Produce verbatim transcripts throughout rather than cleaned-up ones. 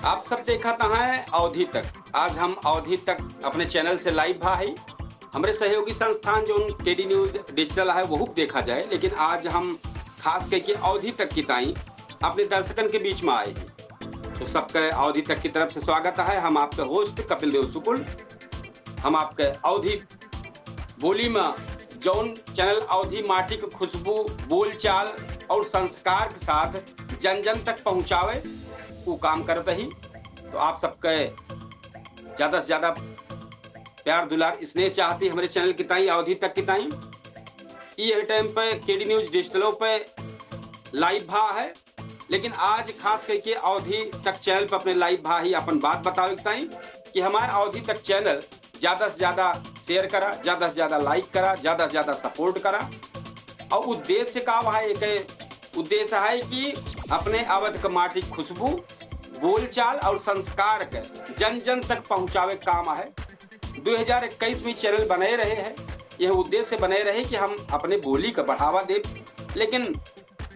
आप सब देखत हैं अवधी तक। आज हम अवधी तक अपने channel से live भा है। हमरे सहयोगी संस्थान जौन के डी न्यूज डिजिटल है, वहू देखा जाए, लेकिन आज हम खास करके अवधी तक की ताई अपने दर्शकन के बीच में आए हैं। तो सबके अवधी तक की तरफ से स्वागत है। हम आपके host कपिल देव शुक्ल। हम आपके अवधी बोली में जौन channel अवधी माटी के खुशबू, बोलचाल और संस्कार के साथ जन जन तक पहुँचावे, वो काम करत ही। तो आप सबके ज्यादा से ज्यादा प्यार दुलार स्नेह चाहती हमरे channel की ताई, अवधी तक की ताई। ई यह time पे के डी न्यूज डिजिटलो पे live भा है, लेकिन आज खास करके अवधी तक channel पे अपने live भा ही अपन बात बतावे के ताई कि हमारे अवधी तक channel ज्यादा से ज्यादा share करा, ज्यादा से ज्यादा like करा, ज्यादा से ज्यादा support करा। और उद्देश्य का है? एक उद्देश्य है कि अपने अवध के माटी के खुशबू, बोलचाल और संस्कार के जन जन तक पहुँचावे के काम है। दो हज़ार इक्कीस में channel बने रहे हैं, यह उद्देश्य बने रहे कि हम अपने बोली का बढ़ावा देब, लेकिन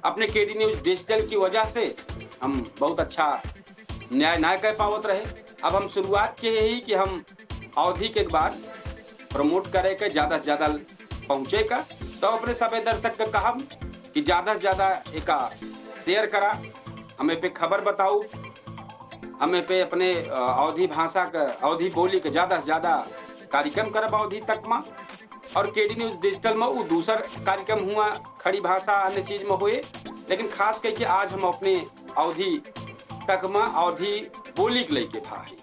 अपने के डी न्यूज डिजिटल की वजह से हम बहुत अच्छा न्याय ना कर पावत रहे। अब हम शुरुआत के यही कि हम अवधी के एक बार promote करे के, ज्यादा से ज्यादा पहुँचे का, तो अपने सभी दर्शक के कहब कि ज्यादा से ज्यादा एका share करा, हमें पे खबर बताऊ, हमें पे अपने, अ, अवधी भाषा के, अवधी बोली के ज्यादा से ज्यादा कार्यक्रम करब अवधी तक में। और के डी न्यूज डिजिटल में वो दूसर कार्यक्रम हुआ, खड़ी भाषा, अन्य चीज में हुए, लेकिन खास करके आज हम अपने अवधी तक में अवधी बोली के लेके भा है।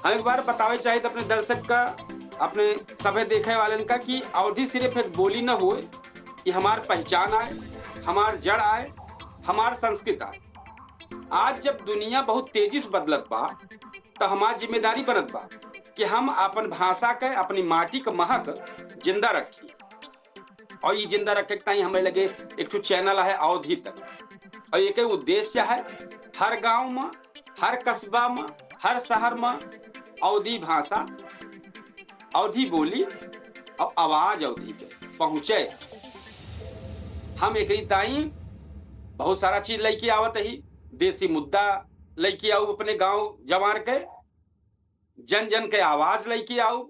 हम एक बार बतावे चाहित अपने दर्शक का, अपने सभे देखे वालन का कि अवधी सिर्फ एक बोली न होए, ये हमार पहचान आए, हमार जड़ आए, हमार संस्कृत आए। आज जब दुनिया बहुत तेजी से बदलत बा, तो हमार जिम्मेदारी बनत बा कि हम अपन भाषा के, अपनी माटी के महक जिंदा रखी। और ये जिंदा रखे के ताई हमें लगे एक ठो channel है अवधी तक, और एक उद्देश्य है हर गांव में, हर कस्बा में, हर शहर में अवधी भाषा, अवधी बोली और आवाज अवधी के पहुँचे। हम एक ताई बहुत सारा चीज लेके आवत ही, देसी मुद्दा लेके आऊ, अपने गांव जवार के जन जन के आवाज लेके आऊ,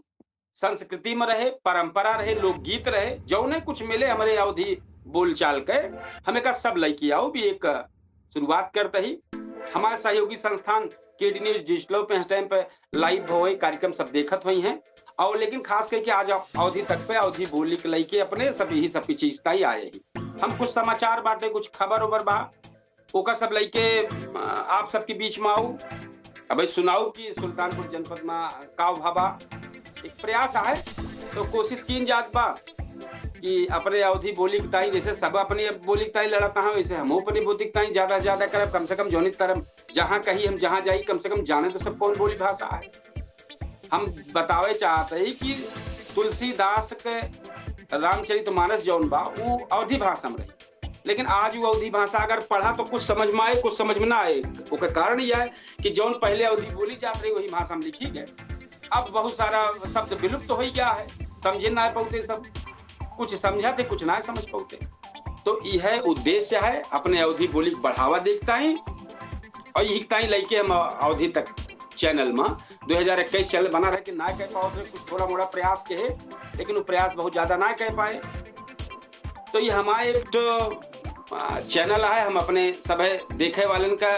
संस्कृति में रहे, परंपरा रहे, लोकगीत रहे, जौने कुछ मिले हमरे अवधी बोलचाल के, हम एका सब लेके आऊ भी एक शुरुआत करते ही। हमारे सहयोगी संस्थान के डी न्यूज डिजिटलो पे इस time पे live होए कार्यक्रम सब देखत हुई हैं, और लेकिन खास करके आज अवधी तक पे अवधी बोली के लेके अपने सब यही सब की चीज ताई आए ही। हम कुछ समाचार बाटे, कुछ खबर उबर बा, ओका सब लेके, अ, आप सबके बीच में आऊ। अब सुनाऊ कि सुल्तानपुर जनपद में का भा बा। एक प्रयास आहे, तो कोशिश कीन जात बा कि अपने अवधी बोली के ताई, जैसे सब अपने बोली के ताई लड़त हैं, वैसे हम अपनी बोली के ताई ज्यादा से ज्यादा करब। कम से कम जौनी तरह जहाँ कहीं हम जहाँ जाई, कम से कम जाने तो सब कौन बोली भाषा है। हम बतावे चाहत ही कि तुलसीदास के रामचरित मानस जौन बा, उ अवधी भाषा में रही, लेकिन आज वो अवधी भाषा अगर पढ़ा तो कुछ समझ में आए, कुछ समझ में ना आए। ओकर कारण यह है कि जौन पहले अवधी बोली जात रही, वही भाषा में लिखी गए। अब बहुत सारा शब्द विलुप्त हो गया है, समझे ना पाते सब, कुछ समझा थे, कुछ ना समझ पाते। तो यह उद्देश्य है अपने अवधी बोली के बढ़ावा देख ताई, और यही ताई लेके हम अवधी तक channel में दो हज़ार इक्कीस channel बना रहे कि ना कह पावत रहे, कुछ थोड़ा मोड़ा प्रयास के है, लेकिन वो प्रयास बहुत ज्यादा ना कह पाए। तो ये हमारे एक ठो, आ, channel है, हम अपने सभे देखे वालन का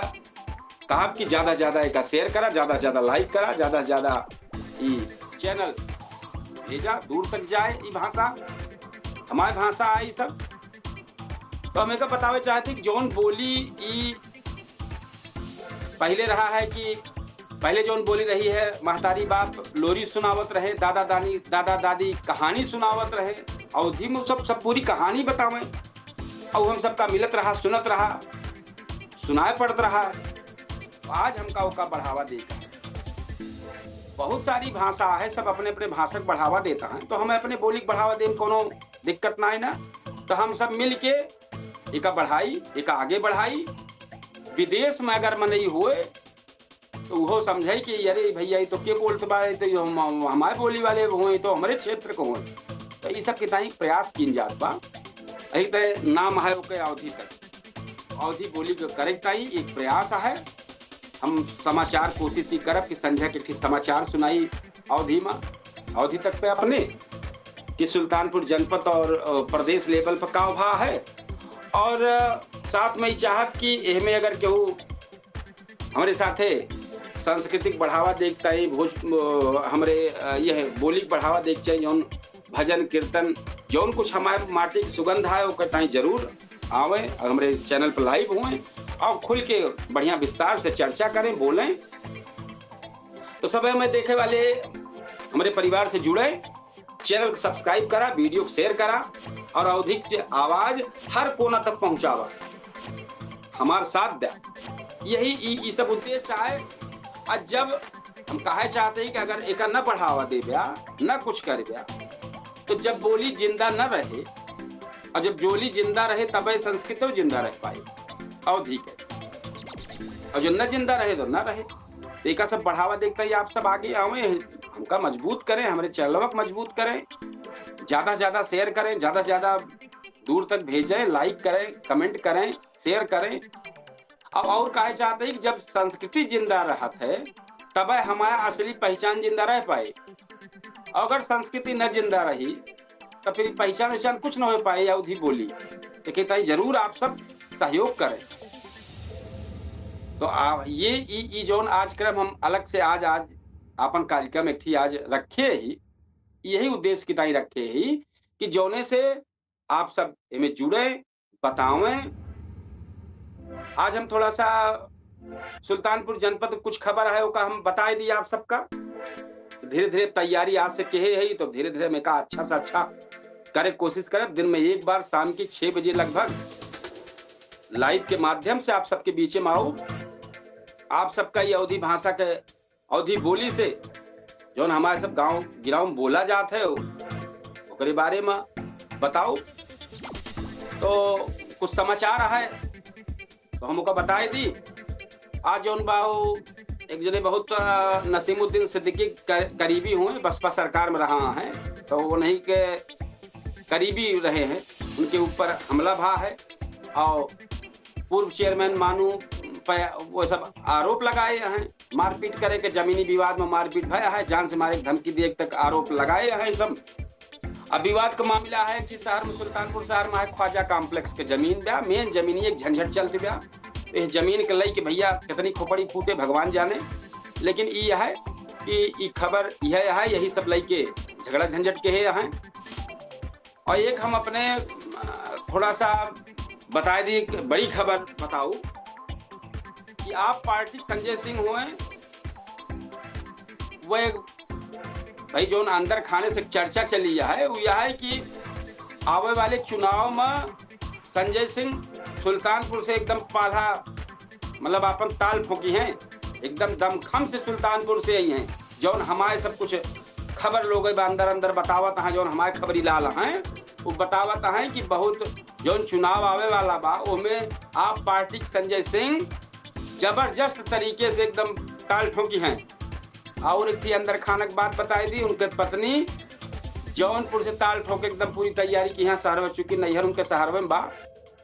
कहब कि ज्यादा से ज्यादा एका share करा, ज्यादा से ज्यादा like करा, ज्यादा से ज्यादा ई channel भेजा, दूर तक जाए ई भाषा, हमारे भाषा आई सब। तो हम एका बतावे चाहते कि जौन बोली ई पहले रहा है कि पहले जौन बोली रही है, महतारी बाप लोरी सुनावत रहे, दादा दानी, दादा दादी कहानी सुनावत रहे, अवधी में सब, सब पूरी कहानी बतावें, और हम सबका मिलत रहा, सुनत रहा, सुनाए पड़त रहा। तो आज हमका ओका बढ़ावा देता है। बहुत सारी भाषा है, सब अपने अपने भाषा के बढ़ावा देता है, तो हम अपने बोली के बढ़ावा देम कोनो दिक्कत ना है ना। तो हम सब मिल के एका बढ़ाई, एका आगे बढ़ाई। विदेश में अगर मनई होए तो उहो समझाई कि अरे भैया, ये तो के बोलत बा, ये तो हम, हमारे बोली वाले होए, तो हमारे क्षेत्र को होए। तो ये सब कितना ही प्रयास कीन जात बा। यही तो नाम है ओके अवधी तक, अवधी बोली के करे के ताई एक प्रयास है। हम समाचार कोशिश ही करब कि संझा के एक ठे समाचार सुनाई अवधी मा, अवधी तक पे अपने, कि सुल्तानपुर जनपद और, अ, प्रदेश level पर का भा है। और, अ, साथ में ही चाहब कि एहमे अगर केहू हमरे साथे सांस्कृतिक बढ़ावा देखता ही, भोज-, अ, हमरे, अ, ये है, बोली के बढ़ावा देख चाहे, जौन भजन, कीर्तन, जौन कुछ हमारे माटी की सुगंध है, ओकर ताई जरूर आवे और हमरे channel पर live हुए और खुल के बढ़िया विस्तार से चर्चा करें, बोलें। तो सब हमें देखे वाले हमरे परिवार से जुड़े, channel को subscribe करा, video को share करा और अवधी की आवाज हर कोना तक पहुंचावा, हमार साथ द्या। यही ई, ई सब उद्देश्य आए। और जब हम कहे चाहते हैं कि अगर एका न बढ़ावा देब्या, न कुछ करब्या, तो जब बोली जिंदा न रहे, और जब बोली जिंदा रहे, तबे संस्कृत जिंदा रह पाए। अवधी के, और जो न जिंदा रहे तो न रहे। तो एका सब बढ़ावा देखता ही आप सब आगे आवे, हमका मजबूत करें, हमरे channel को मजबूत करें, ज्यादा से ज्यादा share करें, ज्यादा से ज्यादा दूर तक भेजें, like करें, comment करें, share करें। अब और कहे चाहते हैं कि जब संस्कृति जिंदा रहत है, तबे हमारा असली पहचान जिंदा रह पाए। और अगर संस्कृति न जिंदा रही, तो फिर पहचान वहचान कुछ न हो पाए या अवधी बोली। लेकिन ताई जरूर आप सब सहयोग करें। तो आ, ये ई, ई जौन आज क्रम हम अलग से आज, आज आपन कार्यक्रम एक ठी आज रखे ही, यही उद्देश्य की ताई रखे ही कि जौने से आप सब एमे जुड़े, बतावें। आज हम थोड़ा सा सुल्तानपुर जनपद कुछ खबर है, ओका हम बताए दी आप सबका। धीरे-धीरे तैयारी आज से केहे है, तो धीरे-धीरे हम एका अच्छा से अच्छा करे कोशिश करब। दिन में एक बार शाम की छह बजे लगभग live के माध्यम से आप सबके बीच में आऊ। आप सबका ये अवधी भाषा के अवधी बोली से जौन हमारे सब गांव गिराव में बोला जात है, ओकरे बारे में बताऊ। तो कुछ समाचार है, तो हम ओका बताए दी। आज जौन बा, उ एक जने बहुत, अ, नसीमुद्दीन सिद्दीकी क-, करीबी हुए, बसपा सरकार में रहा है, तो उन्हीं के करीबी रहे हैं, उनके ऊपर हमला भा है और पूर्व chairman मानू पे वो सब आरोप लगाए हैं, मारपीट करे के, जमीनी विवाद में मारपीट भया है, जान से मारे के धमकी दिए तक आरोप लगाए हैं सब। अब विवाद का मामला है कि शहर में, सुल्तानपुर शहर में है ख्वाजा complex के जमीन बा, main जमीन एक झंझट चलत बा। तो ये जमीन के लई के भैया कितनी खोपड़ी फूटे भगवान जाने, लेकिन ई है कि ई खबर यह है, यही सब लई के झगड़ा झंझट केहे हैं। और एक हम अपने, अ, थोड़ा सा बताए दी, एक बड़ी खबर बताऊ कि आप पार्टी संजय सिंह हुए, वो एक भाई जौन अंदर खाने से चर्चा चली है, वो यह है कि आवे वाले चुनाव में संजय सिंह सुल्तानपुर से एकदम पाला, मतलब अपन ताल ठोकी हैं, एकदम दमखम से सुल्तानपुर से आई हैं। जौन हमारे सब कुछ खबर लोग बा अंदर अंदर बतावत हैं, जौन हमारे खबरी लाल हैं, वो बतावत हैं कि बहुत जौन चुनाव आवे वाला बा, ओमे आप पार्टी के संजय सिंह जबरदस्त तरीके से एकदम ताल ठोकी हैं। और एक थी अंदर खानक बात बताई दी, उनके पत्नी जौनपुर से ताल ठोके एकदम पूरी तैयारी की हैं शहर में, चूंकि नैहर उनके शहर में बा,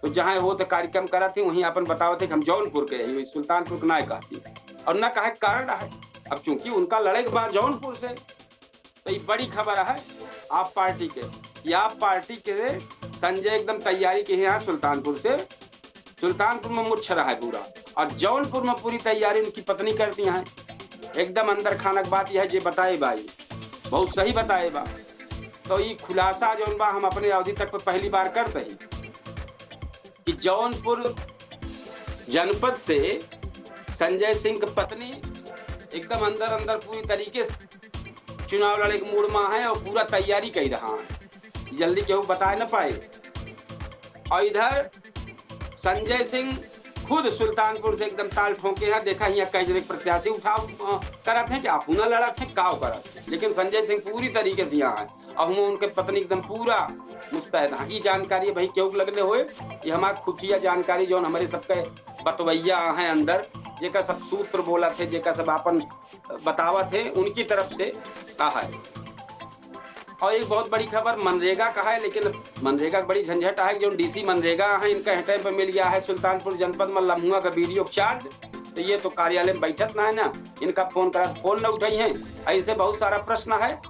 तो जहाँ हो तो कार्यक्रम करत ही, वहीं अपन बतावत है कि हम जौनपुर के ही, सुल्तानपुर के ना कहती और ना कहे के कारण है। अब चूंकि उनका लड़े के बाद जौनपुर से, तो ये बड़ी खबर है आप पार्टी के, कि आप पार्टी के संजय एकदम तैयारी के हैं सुल्तानपुर से, सुल्तानपुर में मुच्छ रहा है पूरा, और जौनपुर में पूरी तैयारी उनकी पत्नी करती हैं। एकदम अंदर खानक बात यह जे बताए भाई, बहुत सही बताए बा। तो ये खुलासा जौन बा हम अपने अवधी तक पे पहली बार करते ही कि जौनपुर जनपद से संजय सिंह की पत्नी एकदम अंदर अंदर पूरी तरीके से चुनाव लड़े के मूड में है और पूरा तैयारी कर रहा है, जल्दी केहू बताए न पाए। और इधर संजय सिंह खुद सुल्तानपुर से एकदम ताल ठोके हैं, देखा यहाँ कई जने प्रत्याशी उठाव, अ, करत हैं कि आप ना लड़त हैं, काव करत हैं, लेकिन संजय सिंह पूरी तरीके से यहाँ है। और हम उनके पत्नी एकदम पूरा मुस्तैद हैं। ई जानकारी भाई केहू के लगने होए, ये हमार खुफिया जानकारी जौन हमारे सबके बतवैया हैं अंदर, जेका सब सूत्र बोलत है, जेका सब आपन बतावत है, उनकी तरफ से कहा है। और एक बहुत बड़ी खबर मनरेगा का है, लेकिन मनरेगा की बड़ी झंझट है। जो डीसी मनरेगा है, इनका हेटे पे मिल गया है सुल्तानपुर जनपद में लम्हुआ का बीडीओ चार्ज। तो ये तो कार्यालय में बैठत ना है ना, इनका फोन करा तो फोन न उठाई हैं। ऐसे बहुत सारा प्रश्न है।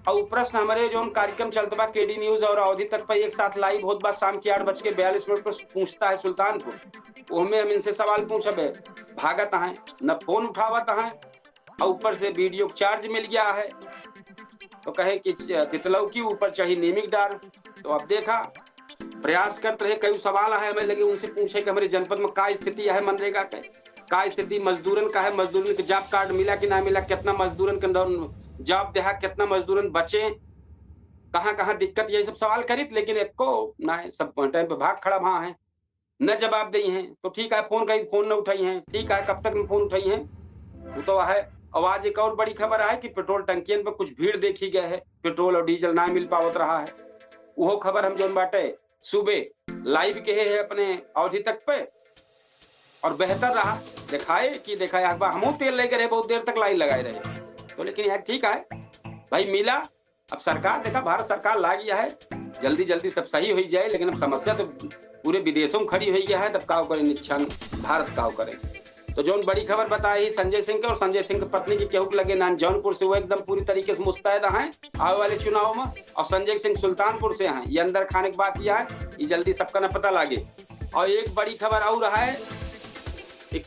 और प्रश्न हमारे जो कार्यक्रम चलत बा केडी न्यूज और अवधी तक पर एक साथ लाइव होत बा शाम के आठ बज के बयालीस मिनट पर पूछता है सुल्तानपुर, ओहमे हम इनसे सवाल पूछबे, भागत हैं, न फोन उठावत हैं, और ऊपर से वीडियो चार्ज मिल गया है। तो कहे कि च-, तितलऊ की ऊपर चढ़ी नीमिक डार। तो अब देखा, प्रयास करत रहे, कई सवाल है हमें लगे उनसे पूछे कि हमारे जनपद में का स्थिति है मनरेगा के, का स्थिति मजदूरन का है, मजदूरन के जॉब कार्ड मिला कि ना मिला, कितना मजदूरन के दौर-, जॉब देहा, कितना मजदूरन बचे, कहाँ कहाँ दिक्कत, यही सब सवाल करित, लेकिन एको ना है, सब टाइम पे भाग खड़ा वहाँ है, न जवाब दई हैं। तो ठीक है, फोन करी, फोन न उठाई हैं, ठीक है, कब तक न फोन उठाई हैं, वो तो है। और आज एक और बड़ी खबर है कि पेट्रोल टंकियन पर कुछ भीड़ देखी गए है, पेट्रोल और डीजल ना मिल पावत रहा है। वो खबर हम जोन बाटे सुबह लाइव के है अपने अवधी तक पे, और बेहतर रहा, दिखाए कि दिखाए, अखबार हमहू तेल लेके रहे, बहुत देर तक लाइन लगाए रहे, तो लेकिन यार ठीक है भाई, मिला। अब सरकार देखा, भारत सरकार लागी है, जल्दी जल्दी सब सही हो जाए, लेकिन अब समस्या तो पूरे विदेशों में खड़ी हो गया है, तब का करे नुकसान, भारत का करे। तो जौन बड़ी खबर बताई संजय सिंह के, और संजय सिंह की पत्नी की केहू के लगे नान जौनपुर से, वो एकदम पूरी तरीके से मुस्तैद हैं आवे वाले चुनाव में, और संजय सिंह सुल्तानपुर से हैं। ये अंदर खाने की बात यह है, ये जल्दी सबका न पता लागे। और एक बड़ी खबर और है, एक,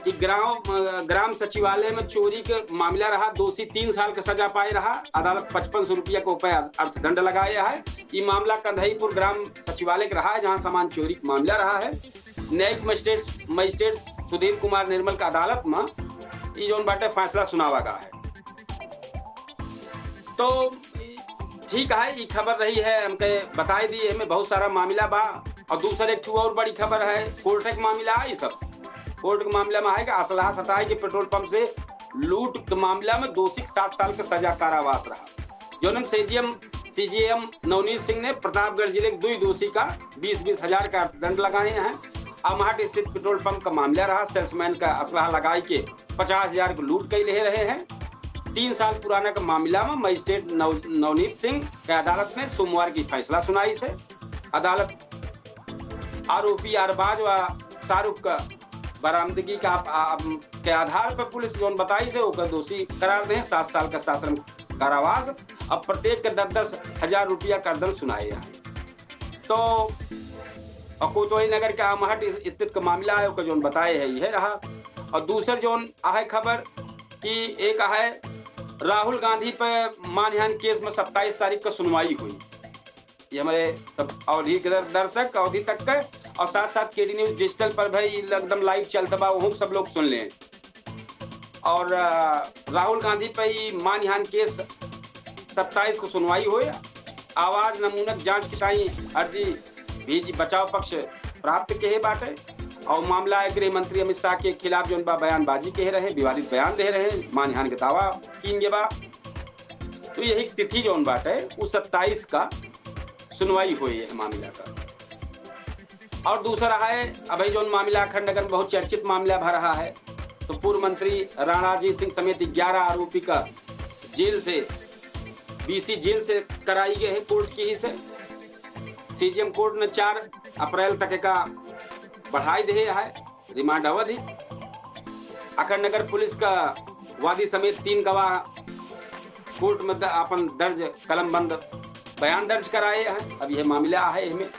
एक ग्राम, अ, ग्राम सचिवालय में चोरी के मामला रहा, दोषी तीन साल के सजा पाए रहा, अदालत पचपन सौ रुपया के ऊपर अर्थदंड लगाए है। ये मामला कंधईपुर ग्राम सचिवालय के रहा है, जहाँ सामान चोरी के मामला रहा है। न्यायिक मजिस्ट्रेट, मजिस्ट्रेट सुधीर कुमार निर्मल का अदालत में ई जौन बाटे फैसला सुनावा गा है। तो ठीक है, ई खबर रही है, हमके बताई दी, एमे बहुत सारा मामला बा। और दूसर एक ठो और बड़ी खबर है, कोर्ट के मामला है, ई सब कोर्ट के मामला में है कि असलहा सटाई के पेट्रोल पंप से लूट के मामला में दोषी के सात साल के सजा कारावास रहा। जौन में सीजीएम, सीजीएम नवनीत सिंह ने प्रतापगढ़ जिले के दुई दोषी का बीस बीस हजार का दंड लगाए हैं। अमहट स्थित पेट्रोल पंप का मामला रहा, सेल्समैन का असलहा लगाई के पचास हजार को लूट कई ले रहे हैं। तीन साल पुराना का मामला में मजिस्ट्रेट नव-, नवनीत सिंह के अदालत में सोमवार की फैसला सुनाई से अदालत आरोपी अरबाज व शाहरुख का बरामदगी का, आ, के आधार पर पुलिस जौन बताई से ओकर दोषी करार दे, सात साल का साश्रम कारावास, अब प्रत्येक के दस दस हजार रुपया का दंड सुनाए हैं। तो अकोतोही नगर के अमहट स्थित का मामला है, ओकर जौन बताए है, यह रहा। और दूसर जौन आहे खबर कि एक आहे राहुल गांधी पे मानहानि केस में सत्ताईस तारीख का सुनवाई हुई। ये हमारे सब अवधी के दर-, दर्शक अवधी तक के, और साथ साथ केडी न्यूज डिजिटल पर भी एकदम लाइव चलत बा, वहू सब लोग सुन लें। और, अ, राहुल गांधी पे ई मानहानि केस सत्ताईस को सुनवाई होए। आवाज नमूनक जांच की ताई अर्जी भी बचाव पक्ष प्राप्त के बाटे। और मामला है गृह मंत्री अमित शाह के खिलाफ जौन बा बयानबाजी के रहे, विवादित बयान दे रहे, मानहानि के दावा कीन के बा। तो यही तिथि जौन बाटे उ सत्ताईस का सुनवाई होए यह मामला का। और दूसरा है, अभी जौन मामला अखंड नगर में बहुत चर्चित मामला भा रहा है, तो पूर्व मंत्री राणा अजीत सिंह समेत ग्यारह आरोपी का जेल से, बीसी जेल से कराई गए हैं कोर्ट की ही से। सीजीएम कोर्ट ने चार अप्रैल तक का बढ़ाई दे है रिमांड अवधि। अखंड नगर पुलिस का वादी समेत तीन गवाह कोर्ट में द-, अपन दर्ज कलमबंद बयान दर्ज कराए हैं। अब यह मामला है, इसमें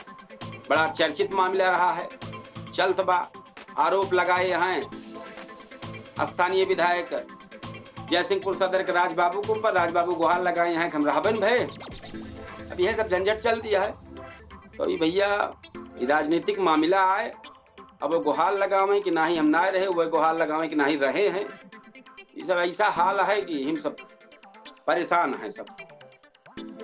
बड़ा चर्चित मामला रहा है, चलत बा। आरोप लगाए हैं स्थानीय विधायक जयसिंहपुर सदर के राजबाबू के ऊपर। राजबाबू गुहार लगाए हैं कि हम रहबन भए। अब यह सब झंझट चल दिया है। तो ये भैया, ये राजनीतिक मामला आए, अब वो गुहार लगावें कि नाही हम ना रहे, वो गुहार लगावें कि नाही रहे हैं। ये सब ऐसा हाल है कि हम सब परेशान हैं सब।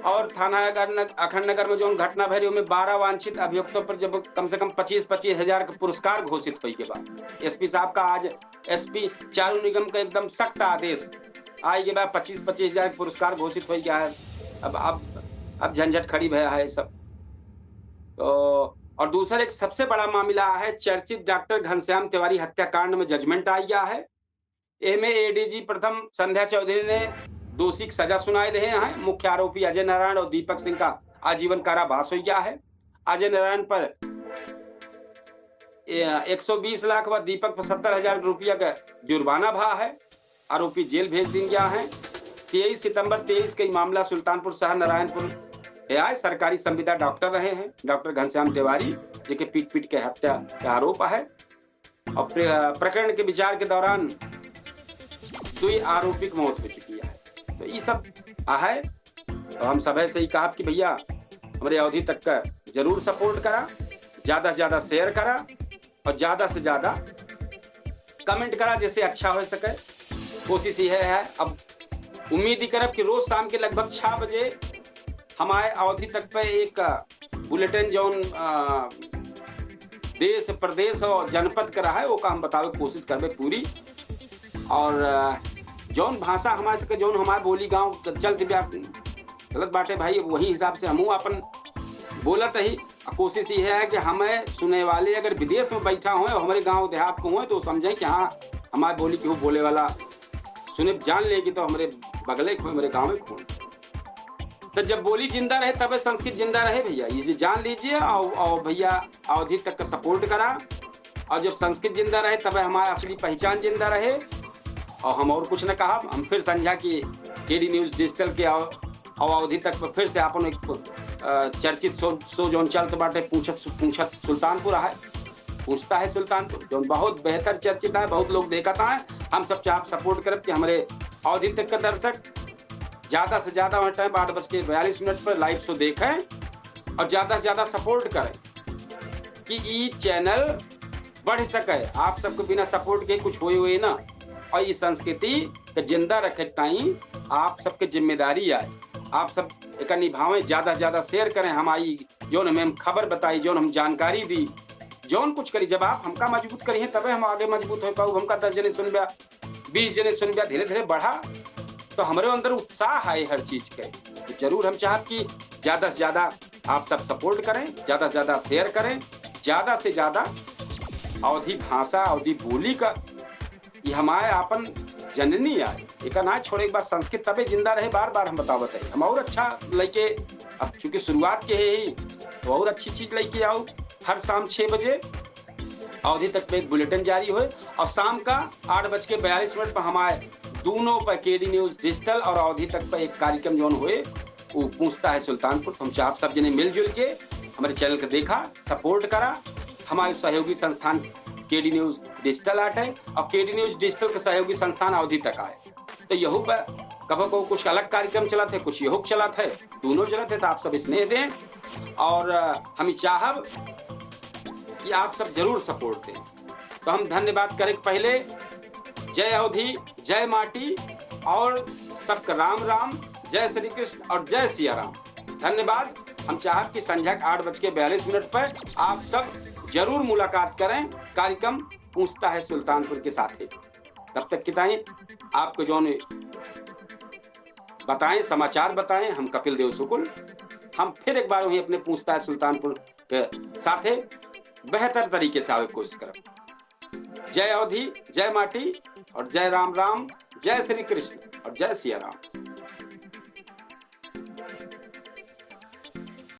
और थाना अगर न-, अखंड नगर में जौन घटना भरी, ओमे बारह वांछित अभियुक्तों पर जब कम से कम पच्चीस पच्चीस हजार का पुरस्कार घोषित होई के बाद एसपी साहब का आज एसपी चारू निगम का एकदम सख्त आदेश आई के बाद पच्चीस पच्चीस हजार का पुरस्कार घोषित होई गया है। अब, अब, अब झंझट खड़ी भया है सब। तो और दूसर एक सबसे बड़ा मामला है चर्चित डॉक्टर घनश्याम तिवारी हत्याकांड में जजमेंट आ गया है। एमे एडीजी प्रथम संध्या चौधरी ने दोषी की सजा सुनाए रहे हैं। मुख्य आरोपी अजय नारायण और दीपक सिंह का आजीवन कारावास हो गया है। अजय नारायण पर ए, एक सौ बीस लाख व दीपक पर सत्तर हजार रुपया का जुर्माना भा है। आरोपी जेल भेज दीन गया है। तेईस सितंबर तेईस का ई मामला सुल्तानपुर शहर नारायणपुर के आए। सरकारी संविदा डॉक्टर रहे हैं, डॉक्टर घनश्याम तिवारी, जेके पीट पीट के हत्या का आरोप है। और प्र-, प्रकरण के विचार के दौरान दुई आरोपी की मौत हो चुकी है। तो ई सब आहे। तो हम सभे से ही कहब कि भैया, हमरे अवधी तक का जरूर support करा, ज्यादा से ज्यादा share करा और ज्यादा से ज्यादा comment करा, जैसे अच्छा हो सके। कोशिश यह है, अब उम्मीद ही करब कि रोज शाम के लगभग छह बजे हमारे अवधी तक पे एक, अ, bulletin जौन, अ, देश, प्रदेश और जनपद का रहा है, वो का हम बतावे के कोशिश करबे पूरी। और, अ, जौन भाषा हमारे सके, जौन हमारे बोली गाँव चलत बा, गलत बाटे भाई, वही हिसाब से हमहू अपन बोलत ही। आ कोशिश यह है कि हमें सुने वाले अगर विदेश में बैठा होए और हमरे गाँव देहात को होए, तो समझें कि हाँ, हमारे बोली केहू बोले वाला सुने, जान ले कि तो हमरे बगले को, हमरे गाँव में को। तो जब बोली जिंदा रहे, तबे संस्कृत जिंदा रहे भैया, ये जान लीजिए। और, और भैया, अवधी तक का support करा, और जब संस्कृत जिंदा रहे, तबे हमारा असली पहचान जिंदा रहे। और हम और कुछ न कहब, हम फिर संझा की केडी न्यूज डिजिटल के और, और अवधी तक पर फिर से आपन एक, अ, चर्चित show, show जौन चलत बाटे, पूछत, पूछत सुल्तानपुर है, पूछता है सुल्तानपुर, जौन बहुत बेहतर चर्चित है, बहुत लोग देखत हैं। हम सब चाहब support करब कि हमरे अवधी तक का दर्शक ज्यादा से ज्यादा वह time आठ बज के बयालीस मिनट पर live show देखें और ज्यादा से ज्यादा support करें कि ई channel बढ़ सके। आप सबके बिना support के कुछ होए हुए ना, और ई संस्कृति के जिंदा रखे ताई आप सबके जिम्मेदारी आए। आप सब एका निभावें, ज्यादा से ज्यादा share करें। हमारी जौन हमें हम खबर बताई, जौन हम जानकारी दी, जौन कुछ करी, जब आप हमका मजबूत करिए तबे हम आगे मजबूत हो पाऊ। हमका दस जने सुनबा, बीस जने सुनबा, धीरे धीरे बढ़ा, तो हमरे अंदर उत्साह आए हर चीज के। तो जरूर हम चाहब कि ज्यादा से ज्यादा आप सब support करें, ज्यादा से ज्यादा share करें, ज्यादा से ज्यादा अवधी भाषा, अवधी बोली का, ये हमारे आपन जननी आए, एका ना छोड़े के बाद संस्कृत तबे जिंदा रहे। बार बार हम बतावत है, हम और अच्छा लेके, अब चूंकि शुरुआत के है ही, तो और अच्छी चीज लेके आओ हर शाम छह बजे अवधी तक पे एक bulletin जारी होए और शाम का आठ बज के बयालीस मिनट पर हमारे दोनों पर केडी न्यूज डिजिटल और अवधी तक पर एक कार्यक्रम जौन होए, वो पूछता है सुल्तानपुर। तो हम चाहब सब जने मिलजुल के हमरे channel के देखा, support करा। हमारे सहयोगी संस्थान केडी न्यूज डिजिटल आटे और केडी न्यूज डिजिटल के सहयोगी संस्थान अवधी तक आए। तो यहू पर कभो को कुछ अलग कार्यक्रम चलत है, कुछ यहू चलत है, दोनों चलत है, तो आप सब स्नेह दें और, अ, हम चाहब कि आप सब जरूर support दें। तो हम धन्यवाद करे के पहले जय अवधी, जय माटी और सबका राम राम, जय श्री कृष्ण और जय सिया राम। धन्यवाद। हम चाहब कि संझा के आठ बज के बयालीस मिनट पर आप सब जरूर मुलाकात करें कार्यक्रम पूछता है सुल्तानपुर के साथ। तब तक की ताई आपको जौन बताएं, समाचार बताएं, हम कपिल देव शुक्ल, हम फिर एक बार वहीं अपने पूछता है सुल्तानपुर के साथे बेहतर तरीके से आवे कोशिश करब। जय अवधी, जय माटी और जय राम राम, जय श्री कृष्ण और जय सिया राम।